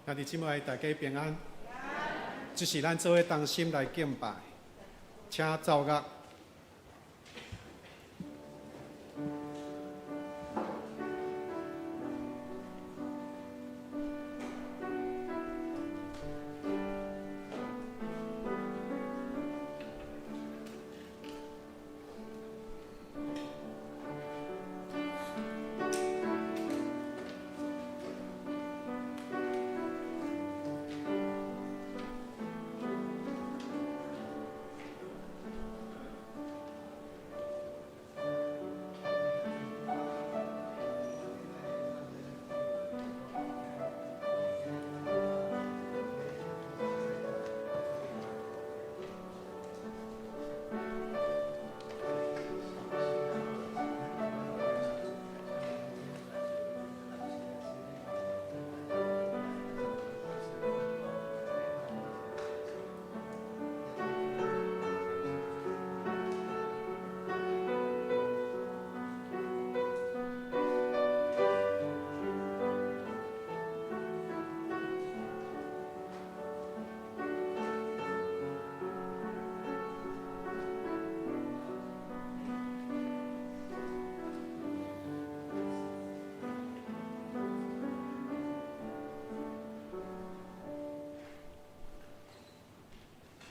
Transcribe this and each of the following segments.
兄弟姊妹，大家平安。這是咱做伙同心來敬拜，請奏樂。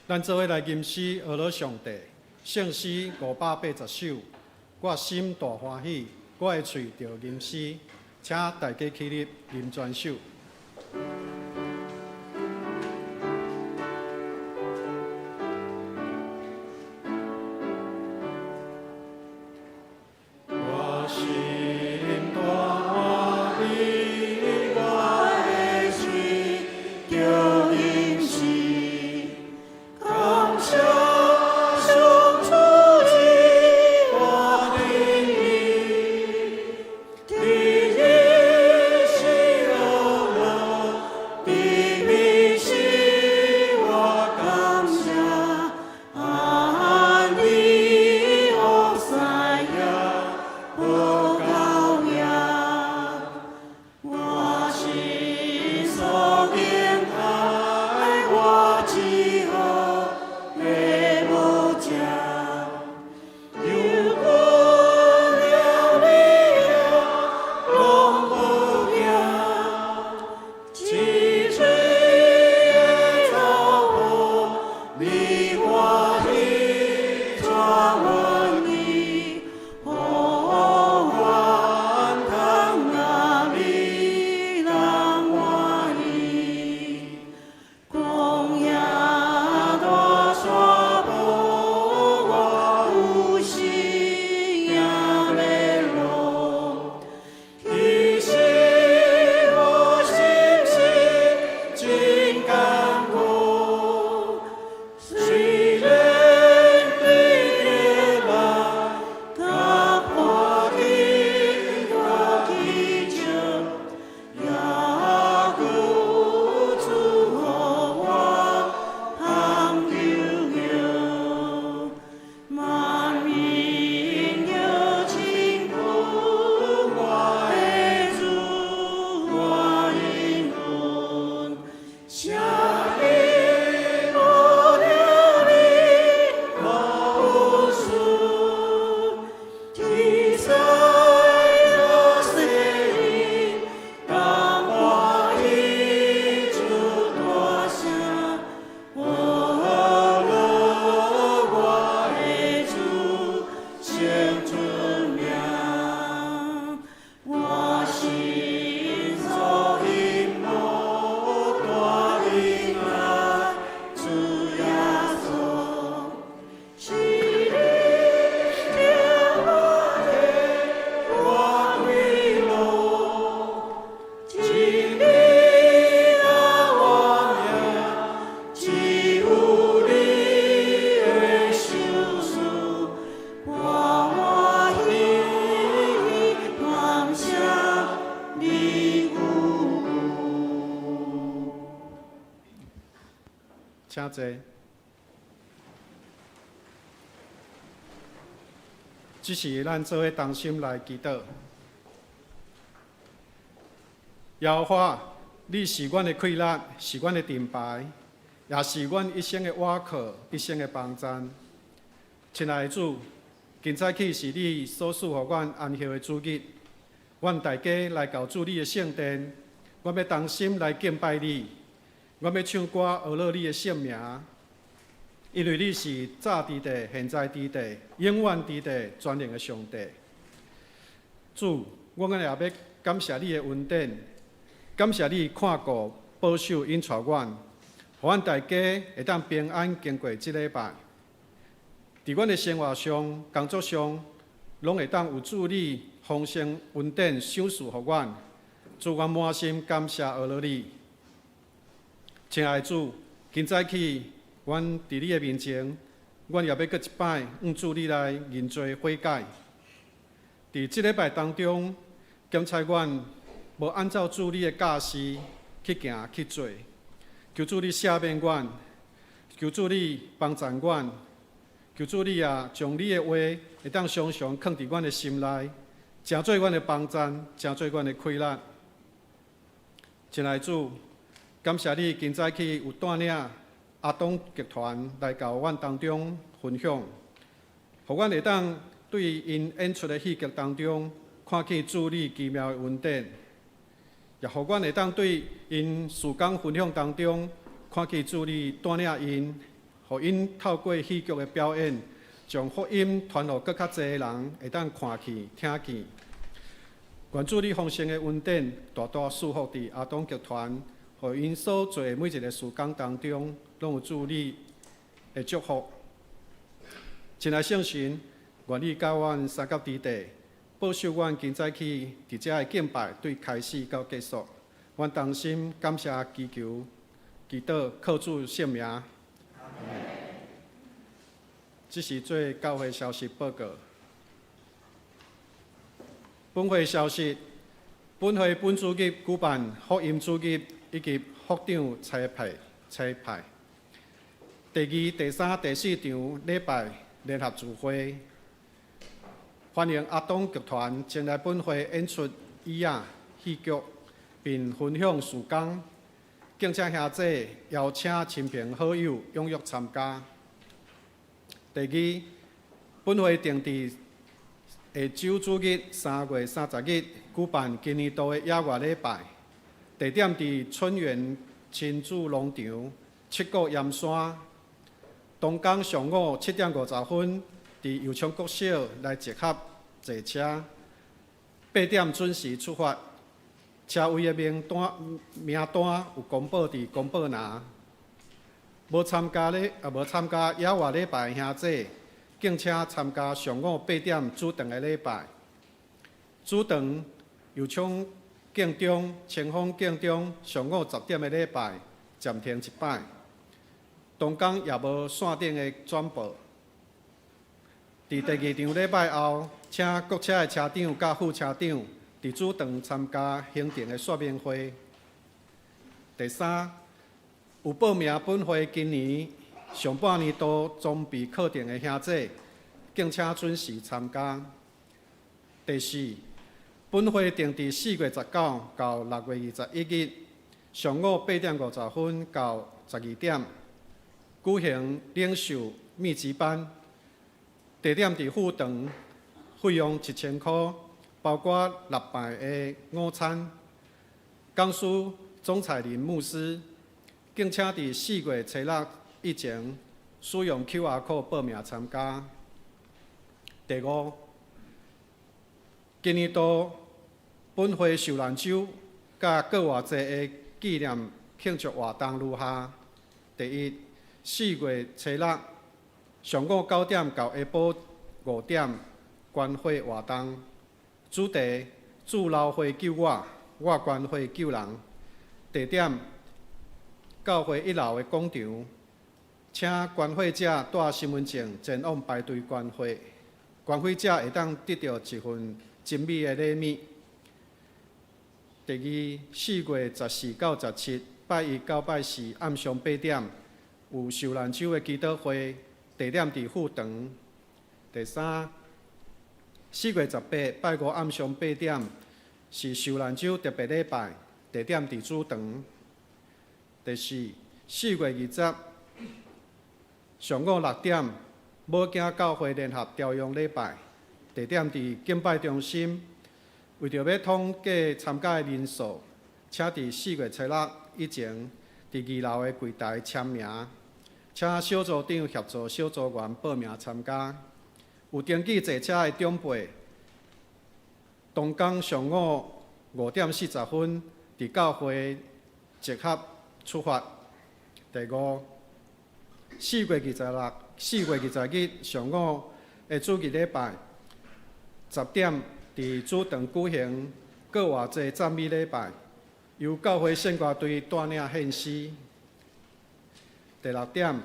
咱做伙來吟詩，呵咾上帝，聖詩580首，我心大歡喜，我的喙著吟詩，請大家起立吟全首。我心大歡喜，我的喙著吟詩，感謝上主這大能力，佇日時呵咾，佇暝時我感謝，按你何西阿無夠贏，我心所敬愛，我之好的牧者，有阮了你攏無驚，清水的草坡，你歡喜帶阮去，予阮通阿你人歡喜。曠野大山無我有生命的路，其實我心情真艱苦，雖然對跌落，佮破天大起石，猶閣主予我通救救。萬民要稱呼我的主，我靈魂，啥物無著你嘛有事，天使做聖靈，當歡喜主大聲，呵咾我的主，聖出名。我心所欣慕大恩愛主耶穌，是你聽我的我歸路，真理若我命，只有你的賞賜，我歡喜感謝你有。請坐。這時咱做伙同心來祈禱。耶和華，你是阮的氣力，是阮的盾牌，也是阮一生的倚靠，一生的幫贊。親愛的主，今早起是你所賜予阮安息的主日，阮大家來到主你的聖殿，阮欲同心來敬拜你，阮欲唱歌呵咾你的聖名，因為你是早佇地、現在佇地、永遠佇地、全能的上帝。主，阮也欲感謝你的恩典，感謝你看顧、保守、引帶阮，予阮大家會當平安經過這禮拜。佇阮的生活上、工作上，攏會當有主你豐盛恩典賞賜予阮。主，阮滿心感謝呵咾你。親愛的主，今早起，阮佇你的面前，阮也欲閣一擺向主你來認罪悔改。佇這禮拜當中，檢查阮無按照主你的教示去行去做，求主你赦免阮，求主你幫贊阮，求主你啊，將你的話會當常常囥佇阮的心內，成做阮的幫贊，成做阮的氣力。親愛的主，感謝你今早起有帶領阿東劇團來到阮當中分享，予阮會當對𪜶演出的戲劇當中看見主你奇妙的恩典，也予阮會當對𪜶事工分享當中看見主你帶領𪜶，予𪜶透過戲劇的表演，將福音傳予閣較濟人會當看見、聽見。願主你豐盛的恩典大大賜福佇阿東劇團，予𪜶所做的每一个事工當中，攏有主你的祝福。親愛聖神，願你佮阮相佮佇地，保守阮今早起佇遮的敬拜對開始到結束。阮同心感謝祈求，祈禱靠主聖名。這是做教會消息報告。本會消息：本會本主日舉辦福音主日以及福長差派差派。第二、第三、第四場禮拜聯合聚會，歡迎阿東劇團前來本會演出椅仔戲劇，並分享事工。敬請兄姊邀請親朋好友踴躍參加。第二，本會定佇下週主日3月30日舉辦今年度的野外禮拜，地點佇春園親子農場七股鹽山。當天上午7點50分，佇右昌國小來集合坐車，8點準時出發。車位的名單有公布佇公布欄。無參加野外禮拜的兄姊，敬請參加上午八點主堂的禮拜。主堂右昌建中、清風建中上午10點的禮拜暫停一擺。當天也無線頂的轉播。佇第二場禮拜後，請各車的車長佮副車長佇主堂參加行程的說明會。第三，有報名本會今年上半年度裝備課程的兄姊，敬請準時參加。第四，本會定佇4月19到6月21日上午8點50分到12點，舉行領袖密集班，地點佇副堂，費用1000箍，包括禮拜的午餐。講師鍾彩玲牧師，敬請佇4月初6以前使用 QR code 報名參加。第五，今年度本會受難週佮過活節的紀念慶祝活動如下：第一，4月初6上午9點到下晡5點，關懷活動，主題：主流血救我，我捐血救人。地點：教會一樓的廣場，請捐血者帶身份證前往排隊捐血。捐血者會當得著一份精美的禮物。第二，4月14到17，拜一到拜四暗上八點，有受難週的祈禱會，地點佇副堂。第三，4月18，拜五暗上八點，是受難週特別禮拜，地點佇主堂。第四，4月20上午6點，母囝教會聯合調用禮拜，地點佇敬拜中心。為著欲統計參加的人數，請佇4月初6以前，佇二樓的櫃台簽名。請小組長協助小組員報名參加。有登記坐車的長輩，當天上午5點40分，佇教會集合出發。第五，4月26、4月20日上午的主日禮拜，10點佇主堂舉行閣活節讚美禮拜，由教會聖歌隊帶領獻詩。第六點，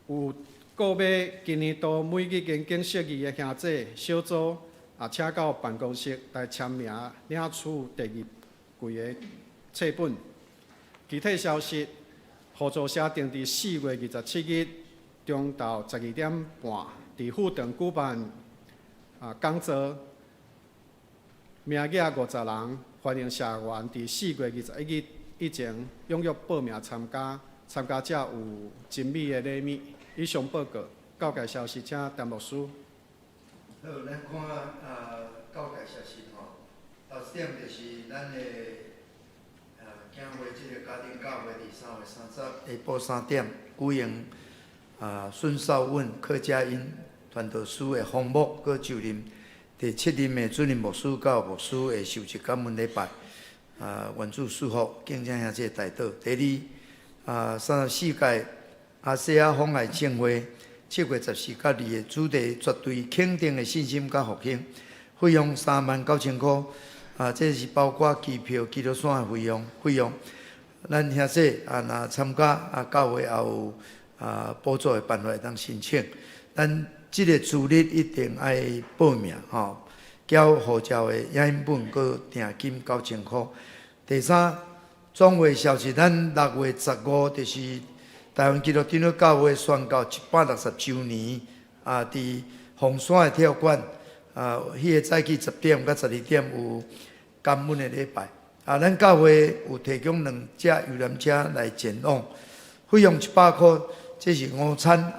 有購買今年度每日研經釋義的兄弟小組，也請到辦公室來簽名領取第二季的冊本。具體消息，互助社定佇4月27日中晝12點半，佇副堂舉辦講座，名額50人，歡迎社員佇4月21日以前踴躍報名參加。參加者有精美的禮物。以上報告，教界消息，請陳牧師。好，咱看教界消息吼。頭一點就是咱的教會這个家庭教會，佇3月30下晡3點舉行孫少穩客家音傳道師的訪牧，閣就任第七任的主任牧師佮牧師的受職感恩禮拜。願主賜福，敬請兄弟代禱。第二，34屆亞細亞訪愛盛會，7月14佮2日主題絕對肯定的信心佮復興，費用39,000箍。這是包括機票、基督山的費用。咱兄弟若參加教會也有補助的辦法會當申請。咱這个主日一定愛報名吼，繳護照的影印本閣訂金9000箍。第三，總會消息，咱6月15就是台灣基督長老教會宣教160週年佇鳳山的體育館彼个早起10點到12點有感恩的禮拜。咱教會有提供兩架遊覽車來前往，費用100箍，這是午餐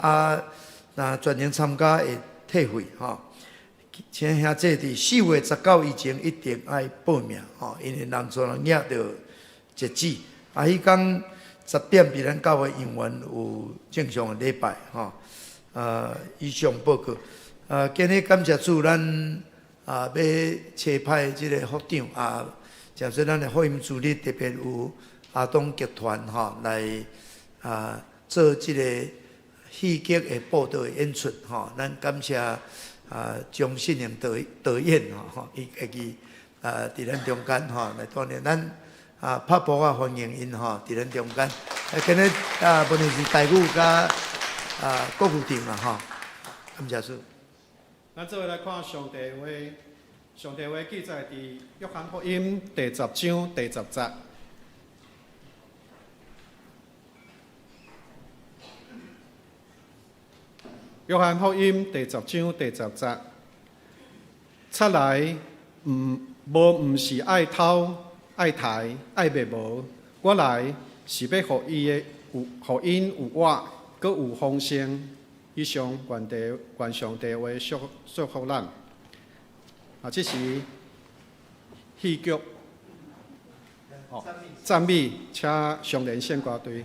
若全程參加會退費吼。請兄弟佇4月19以前一定愛報名吼，因為人數人額就截止。彼工10點佇咱教會楊園有正常的禮拜吼。以上報告。今日感謝主，咱欲差派這个副長誠說咱的福音主日特別有阿東劇團吼來做這个戲劇的報道的演出吼。咱感謝張信榮導演吼，伊家己佇咱中間吼來帶領咱拍噗仔歡迎𪜶吼佇咱中間。今日無論是台語佮國語唱啦吼，感謝主。咱做伙來看上帝話，上帝話記載佇約翰福音第十章第十節。約翰福音第十章第十節，賊來毋無毋是愛偷、愛刣、愛滅無，我來是欲予伊的有，予𪜶有活，閣有豐盛。以上願地願上帝話祝福咱。這是戲劇，讚美，請上聯聖歌隊。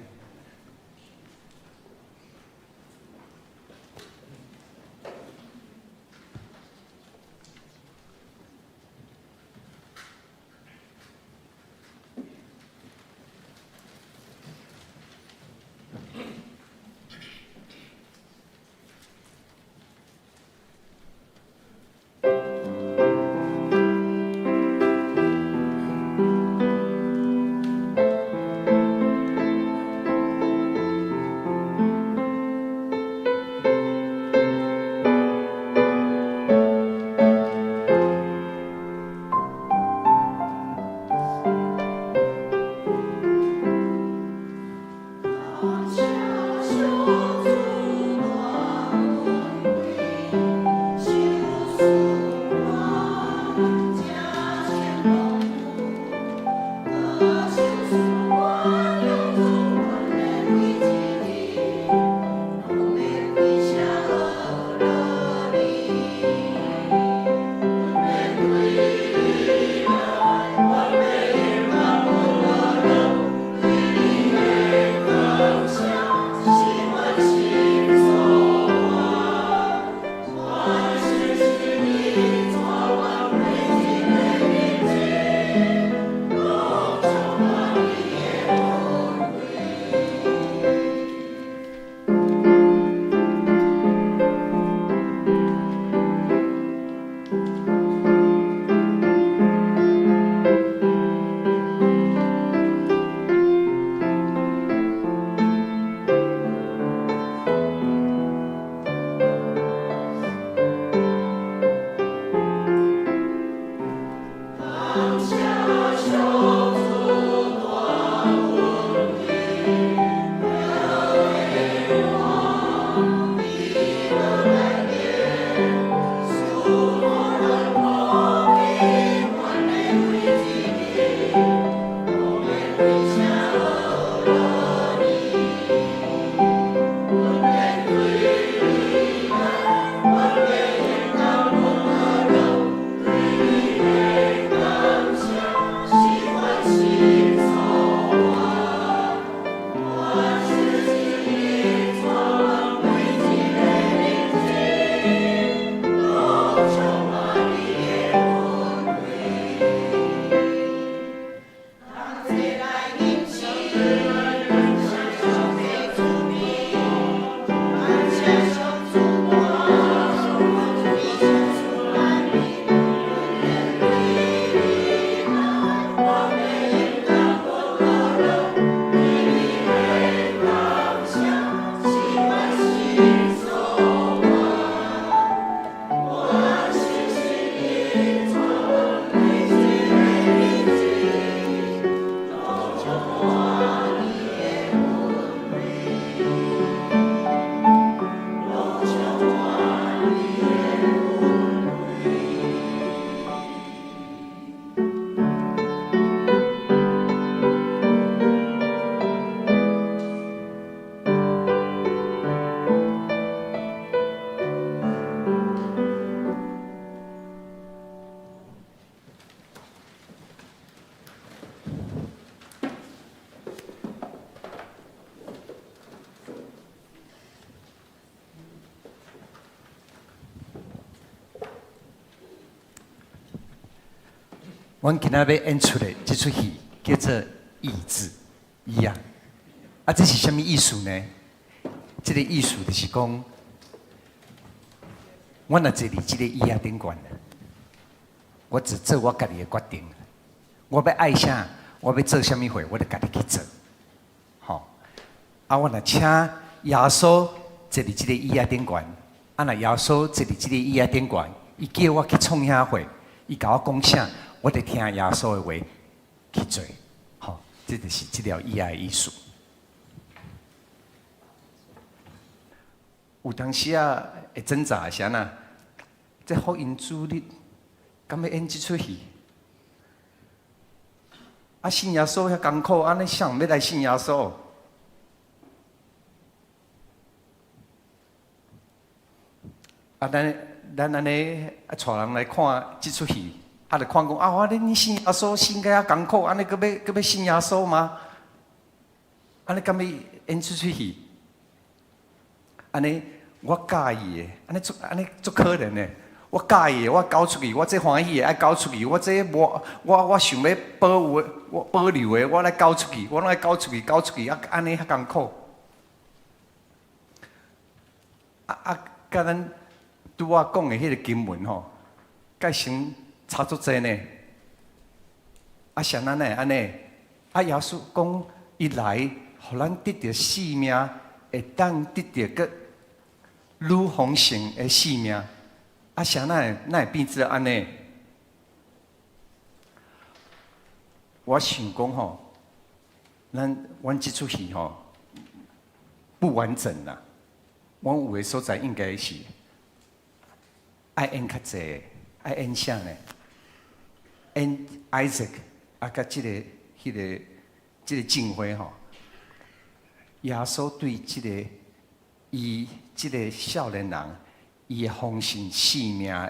阮今仔欲演出的這齣戲叫做《椅子》椅仔。啊，這是啥物意思呢？這個意思就是講，我若坐佇這个椅仔頂懸，我只做我家己的決定。我欲愛啥，我欲做啥物貨，我就家己去做。吼！啊，我若請耶穌坐佇這个椅仔頂懸，啊，若耶穌坐佇這个椅仔頂懸，伊叫我去創啥貨，伊共我講啥，我就聽耶穌的話去做。吼，這就是這條椅仔的意思。有當時啊，會掙扎是按怎？這福音主日，敢欲演這齣戲？啊，信耶穌遐艱苦，按呢誰欲來信耶穌？啊，咱咱按呢啊，帶人來看這齣戲，啊，就看講啊，我恁信耶穌信甲遐艱苦，按呢閣欲閣欲信耶穌嗎？按呢敢欲演這齣戲？按呢，我佮意的，按呢足按呢足可憐的。我佮意的，我交出去，我這歡喜的愛交出去，我這無我我想欲保有的，我保留的，我來交出去，我攏愛交出去，交出去啊！按呢遐艱苦。啊啊，佮咱拄仔講的彼个經文吼，蓋成差足濟呢。啊，啥人會按呢？啊，耶穌講，伊來，予咱得著生命，會當得著閣愈豐盛的生命。啊，啥人會哪會變做按呢？我想講吼，咱阮這齣戲吼不完整啦。阮有的所在應該是愛演較濟，愛演啥呢？演 Isaac 啊，佮這個、彼個、這個境會吼，耶穌對這個伊這個少年人，伊的豐盛生命的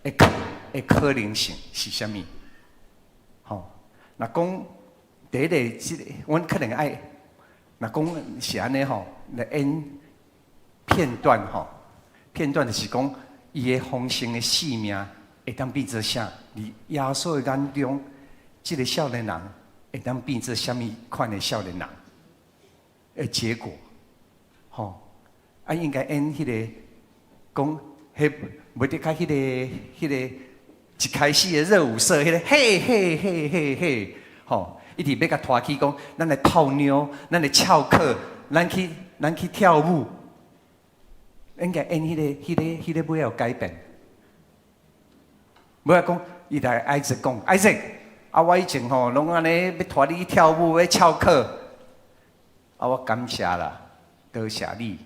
的可的可能性是啥物？吼，若講第一個，這個，阮可能愛，若講是按呢吼，來演片段吼，片段就是講伊的豐盛的生命會當變做啥？佇耶穌的眼中，這個少年人會當變做啥物款的少年人？的結果，吼。啊，應該演彼个講，彼袂得較彼个彼个一開始的熱舞社，彼个嘿嘿嘿嘿嘿，吼，一直欲共拖去講，咱來泡妞，咱來翹課，咱去咱去跳舞，應該演彼个彼个彼个尾有改變。尾仔講，伊來 Isaac 講，Isaac，啊，我以前吼攏按呢欲拖你去跳舞，欲翹課，啊，我感謝啦，多謝你。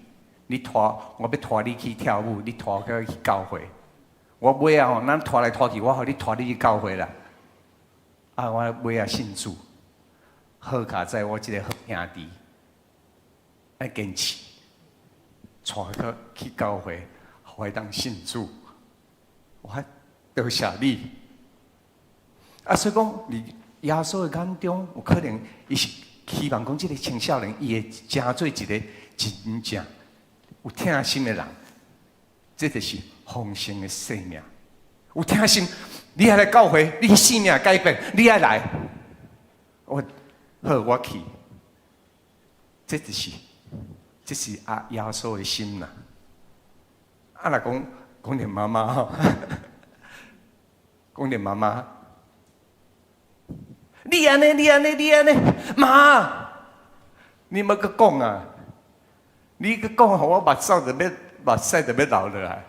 你拖我欲拖你去跳舞，你拖我去教會。我尾仔吼，咱拖來拖去，我予你拖你去教會啦。啊，我尾仔信主，好佳哉我這个好兄弟，愛堅持，帶我去教會，予我會當信主。我多謝你。啊，所以講，佇耶穌的眼中，有可能伊是希望講這个青少年，伊會成做一个真正有疼心的人，這就是豐盛的生命。有疼心，你愛來教會，你生命改變，你愛來，我好，我去。這就是，這是阿耶穌的心啦。啊，若講講著媽媽吼，講著媽媽，你按呢，你按呢，你按呢，媽，你莫閣講啊！你閣講，予我目屎就欲目屎就欲流落來。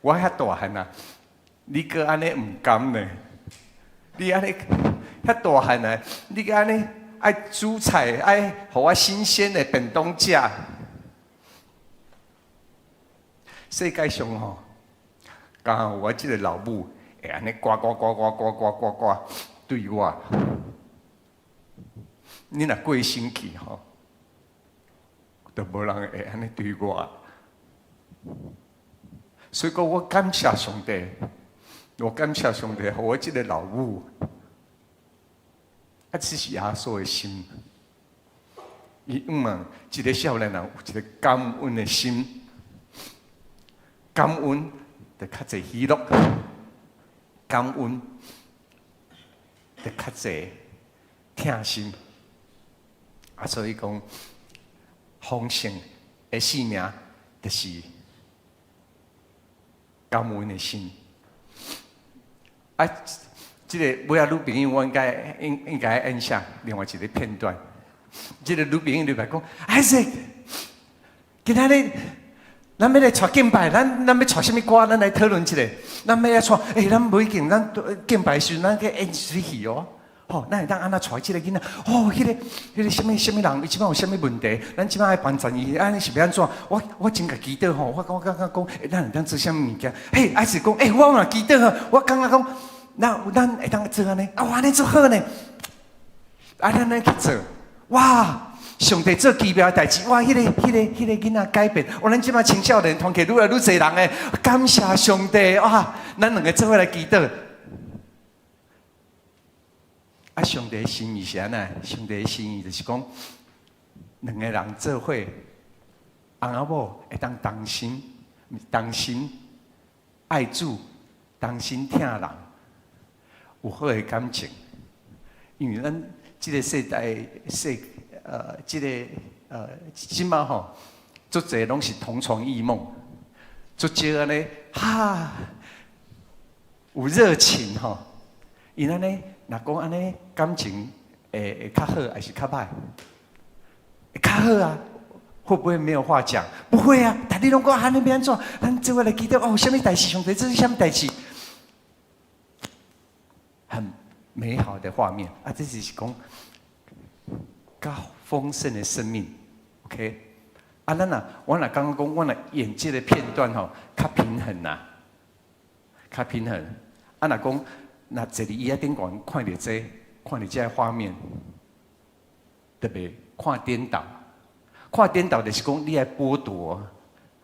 我遐大漢啊，你閣按呢毋甘呢？你按呢遐大漢啊，你閣按呢愛煮菜，愛予我新鮮的便當食。世界上吼，敢有我這个老母會按呢呱呱呱呱呱呱呱呱對我。你若過身去吼，就無人會按呢對我。所以講，我感謝上帝，我感謝上帝，予我這个老母，啊，這是耶穌的心。伊向望一个少年人有一个感恩的心，感恩就較濟喜樂，感恩就較濟疼心。啊，所以講豐盛的生命就是感恩的心。啊，這个尾仔女朋友，我應該演啥？另外一个片段，這个女朋友就來講：Isaac，今仔日咱欲來帶敬拜，咱欲帶啥物歌？咱來討論一下。咱欲來帶，欸，咱無一定咱敬拜時陣，咱去演一出戲哦。吼，咱會當按怎帶這个囡仔？哦，彼个啥物啥物人，伊這擺有啥物問題？咱這擺愛幫助伊，按呢是欲按怎？我真共祈禱吼，我感覺講，咱會當做啥物物件？嘿，還是講，欸，我嘛祈禱吼，我感覺講，那咱會當做按呢？啊，按呢足好呢！啊，咱去做，哇！上帝做奇妙的代誌，哇！彼个囡仔改變，哇！咱這擺青少年團契愈來愈濟人的，感謝上帝哇！咱兩个做伙來祈禱。啊，上帝心意是按怎？上帝心意就是講，兩个人做伙，翁仔某會當同心、同心愛主、同心疼人，有好的感情。因為咱這个世代世這个這擺吼，足濟攏是同床異夢，足少按呢哈有熱情吼，𪜶按呢。若講按呢感情會較好，還是較歹？會較好啊！會不會沒有話講？不會啊！但你攏講按呢欲按怎？咱做伙來祈禱哦，啥物代誌？上帝這是啥物代誌？很美好的畫面啊！這就是講較豐盛的生命。OK，啊，咱若我若感覺講，我若演這个片段吼，較平衡啦，較平衡。啊，若講。若坐佇椅仔頂懸看著這，看著這个畫面，特別看顛倒，看顛倒就是講你愛剝奪，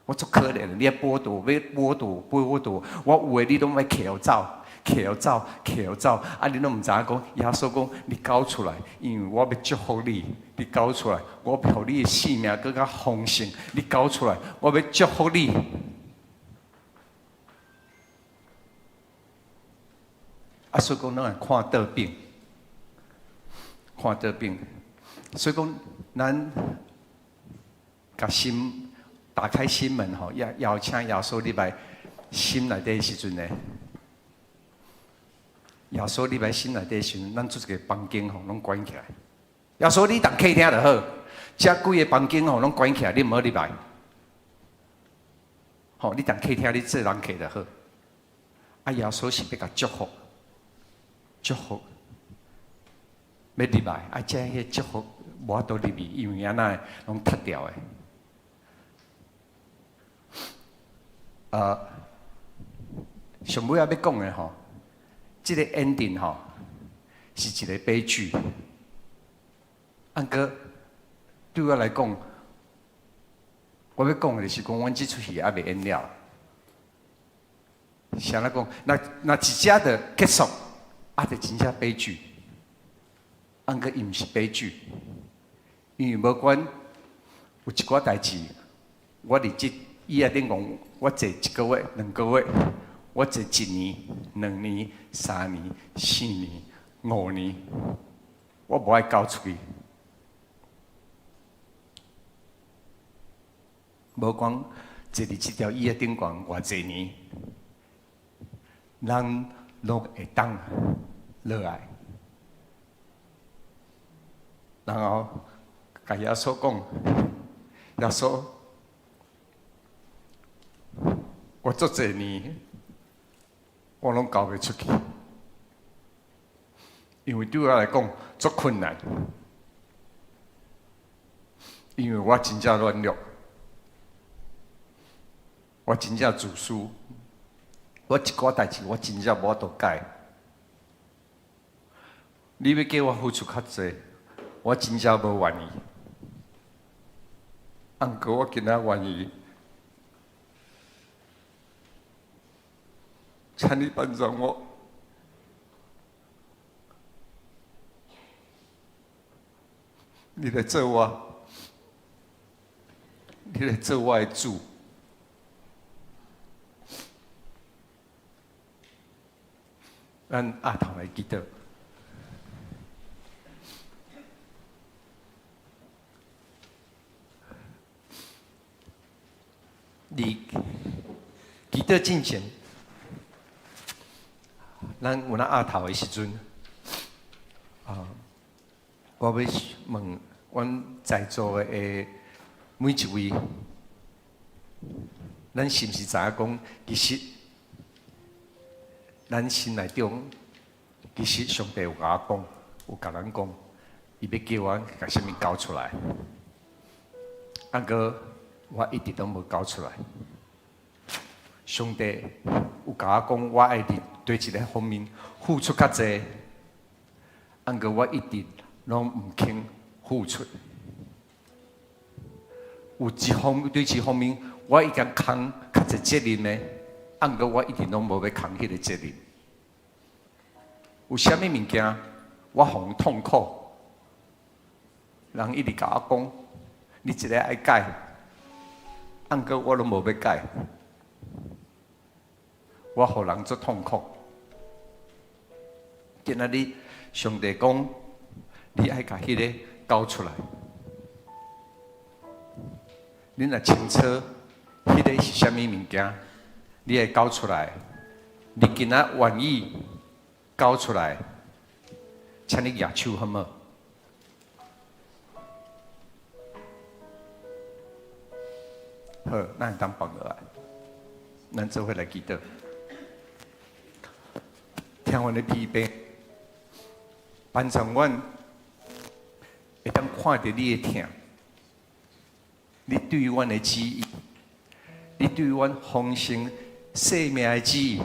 我足可憐，你愛剝奪，欲剝奪，剝奪，我有的你攏欲挾走，挾走，挾走，啊！你攏毋知影講，耶穌講你交出來，因為我欲祝福你，你交出來，我欲予你的生命閣較豐盛，你交出來，我欲祝福你。啊，所以講，咱會看倒反，看倒反。所以講，咱共心打開心門吼，邀請耶穌入來心內底的時陣呢，耶穌入來心內底的時陣，咱做一个房間吼，攏關起來。耶穌，你佇客廳就好，這幾个房間吼攏關起來，你毋好入來。吼，你佇客廳你做人客就好。啊，耶穌是欲共祝福。祝福欲入來，啊，這彼祝福無法度入去，因為按怎攏踢掉的。上尾仔欲講的吼，這个 ending 吼是一个悲劇。毋過對我來講，我欲講的就是講，阮這齣戲猶未演了。是按怎講？若若一遮就結束。啊！就真正悲劇，毋過伊毋是悲劇，因為無管有一寡代誌，我佇這椅仔頂講，我坐一个月、兩个月，我坐一年、兩年、三年、四年、五年，我無愛交出去。無管坐佇這條椅仔頂懸偌濟年，人攏會當落來，然後共耶穌講：耶穌，我足濟年，我攏交袂出去，因為對我來講足困難，因為我真正軟弱，我真正自私。我一寡代誌，我真正無法度改。你欲叫我付出較濟，我真正無願意。毋過我今仔願意，請你幫助我。你來做我，你來做我的主。咱阿頭來祈禱。你祈禱進前，咱有那阿頭的時陣，啊，我欲問阮在座的每一位，咱是毋是知影講，其實咱心內中，其實上帝有共我講，有共咱講，伊欲叫阮共啥物交出來，啊閣我一直攏無交出來。上帝有共我講，我愛佇對一个方面付出較濟，啊閣我一直攏毋肯付出。有一方對一方面，我已經扛較濟責任的，啊閣我一直攏無欲扛彼个責任。有啥物物件，我予人痛苦，人一直共我講，你這个愛改，啊閣我攏無欲改，我予人足痛苦。今仔日上帝講，你愛共彼个交出來。你若清楚，彼个是啥物物件，你會交出來。你今仔願意交出來，請你舉手好無？好，咱會當放落來，咱做伙來祈禱。聽阮的疲憊，幫助阮會當看著你的疼，你對阮的旨意，你對阮豐盛生命的旨意，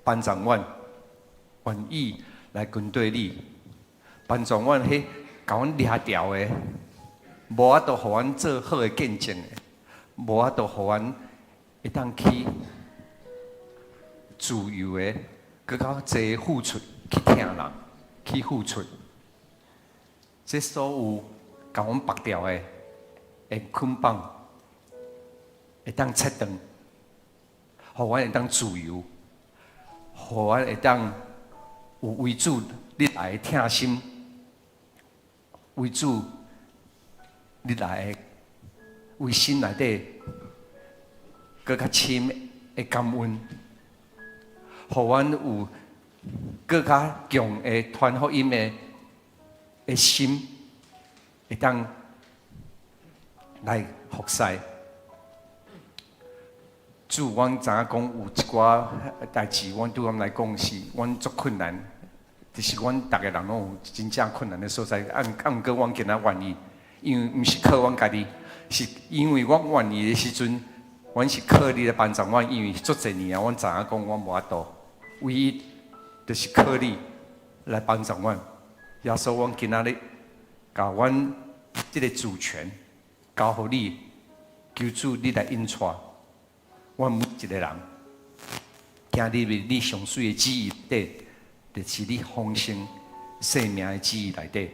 幫助阮願意來跟隨你，幫助阮彼共阮掠牢的，無法度予阮做好的見證的，無法度予阮會當去自由的，閣較濟付出去疼人，去付出。這所有共阮縛牢的，會捆綁，會當切斷，予阮會當自由，予阮會當有為主你來的疼心，為主你來的為心內底閣較深的感恩，予阮有閣較強的傳福音的心，會當來服侍。主，阮知影講有一寡代誌，阮對阮來講是阮足困難，就是阮逐个人攏有真正困難的所在。啊，毋過阮今仔願意，因為毋是靠阮家己，是因為阮願意的時陣，阮是靠你來幫助阮。因為足濟年啊，阮知影講阮無法度，唯一就是靠你來幫助阮。耶穌，阮今仔日共阮這个主權交予你，求主你來引帶阮每一个人，行入你上媠的旨意內底，就是你豐盛生命的旨意內底。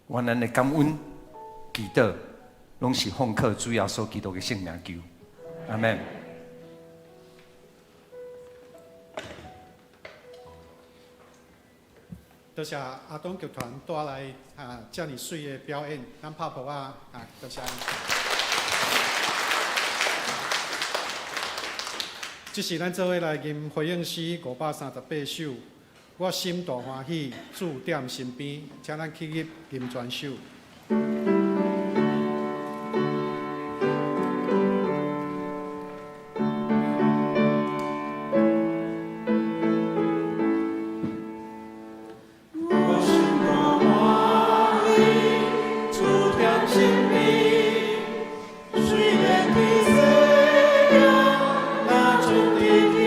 阮按呢感恩祈禱，攏是奉靠主耶穌基督的聖名求，阿們。多謝阿東劇團帶來啊遮爾媠的表演，咱拍噗仔啊，多謝。這是咱做伙來吟回應詩538首，我心大歡喜，主踮身邊，請咱起立吟全首。我心大歡喜，主踮身邊，雖然佇世間若出佇天，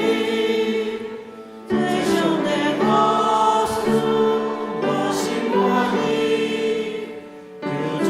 做上帝好事，我心歡喜，求主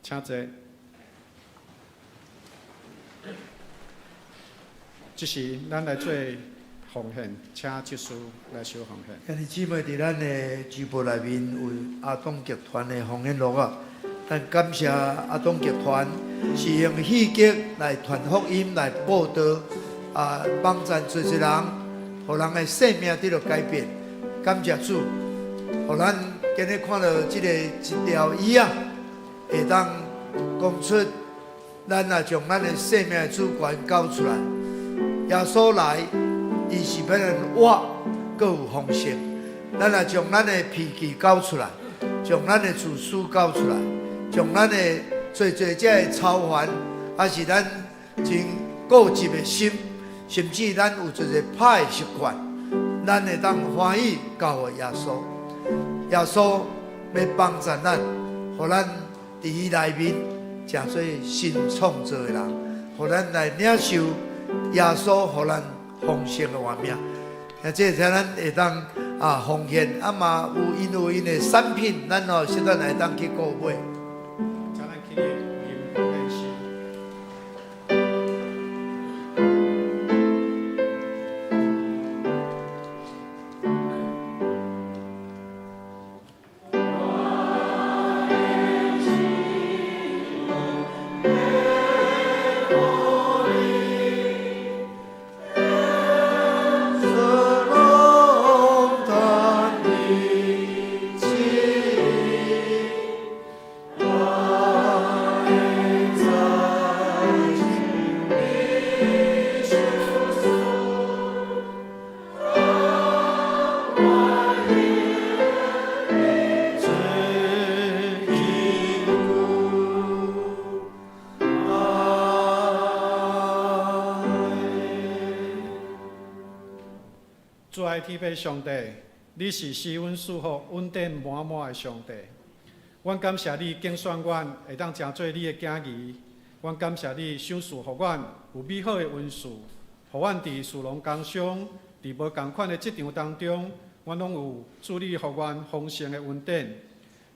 請坐。這時，咱來做奉獻，請執事來收奉獻。兄弟姊妹，佇咱的支部內面有阿東劇團的奉獻錄啊，咱感謝阿東劇團是用戲劇來傳福音、來報道啊，幫助濟濟人，予人的生命得著改變。感謝主，予咱今日看著這个一條魚仔，會當講出咱若將咱的生命的主權交出來，耶穌來，伊是欲咱活，閣有豐盛。咱若將咱的脾氣交出來，將咱的自私交出來，將咱的濟濟這个操煩，抑是咱真固執的心，甚至咱有一个歹的習慣，咱會當歡喜交予耶穌。耶穌欲幫助咱，予咱佇伊內面成做新創造的人，予咱來領受耶穌予咱豐盛的活命。啊，這才咱會當啊奉獻，啊嘛有𪜶有𪜶的產品，咱吼實在會當去購買。請咱起立，吟奉獻詩。主愛天父上帝，你是施恩賜福、恩典滿滿的上帝。阮感謝你揀選阮，會當成做你的囝兒。阮感謝你賞賜予阮有美好的恩賜，予阮佇士農工商、佇無仝款的職場當中，阮攏有主你予阮豐盛的恩典。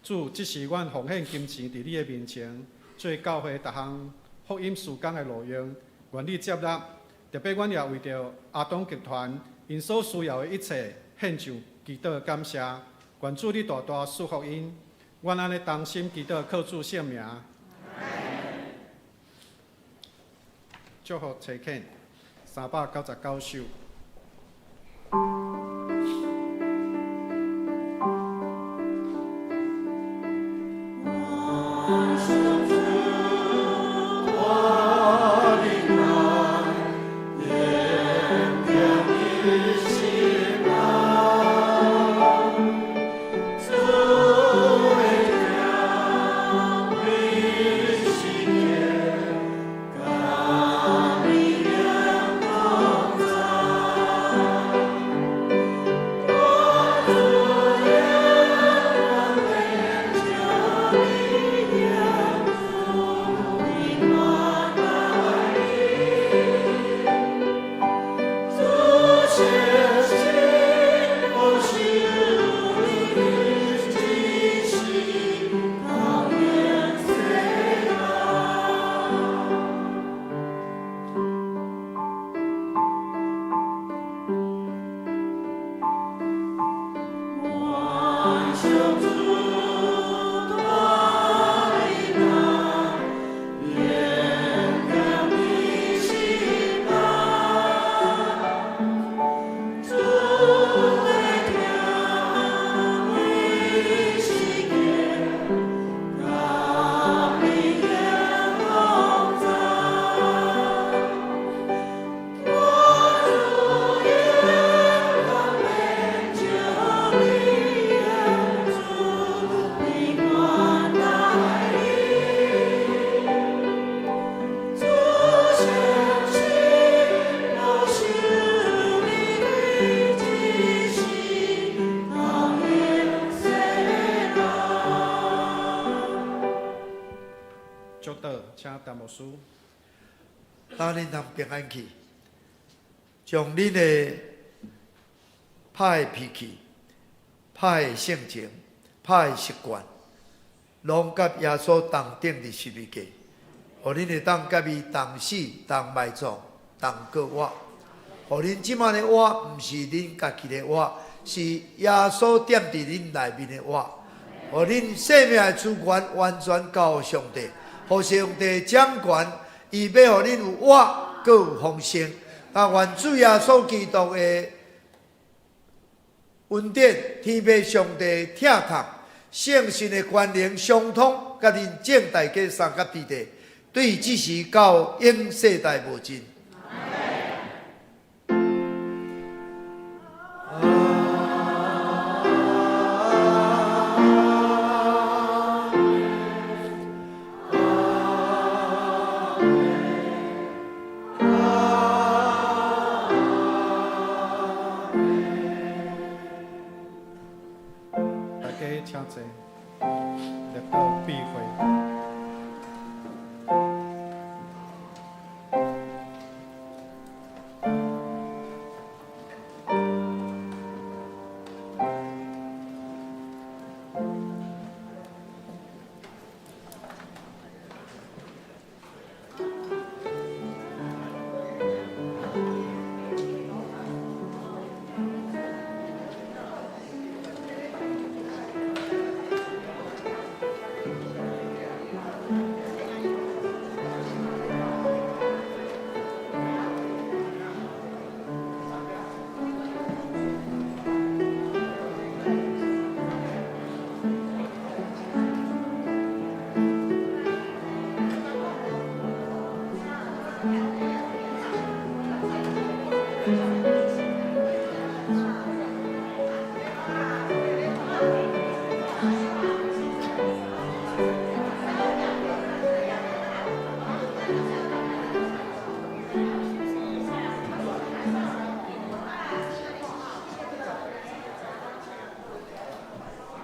主，這是阮奉獻金錢佇你的面前，做教會逐項福音事工的路用，願你接納。特別阮也為著阿東劇團𪜶所需要的一切獻上祈禱感謝，願主你大大賜福𪜶。阮按呢同心祈禱，靠主聖名。祝福齊懇，399首。祝禱，請陳牧師。當恁通平安去，將恁的歹脾氣、歹性情、歹習慣，攏佮耶穌同釘佇十字架，予恁會當佮伊同死、同埋葬、同閣活。予恁這擺的活，毋是恁家己的活，是耶穌踮佇恁內面的活。予恁生命的主權完全交予上帝，予上帝掌權，伊欲予恁有活，閣有豐盛。啊，願主耶穌基督的恩典、天父上帝疼痛、聖神的關聯相通，佮恁眾大家三甲弟弟，對這時到永世代無盡。大家請坐，列到閉會。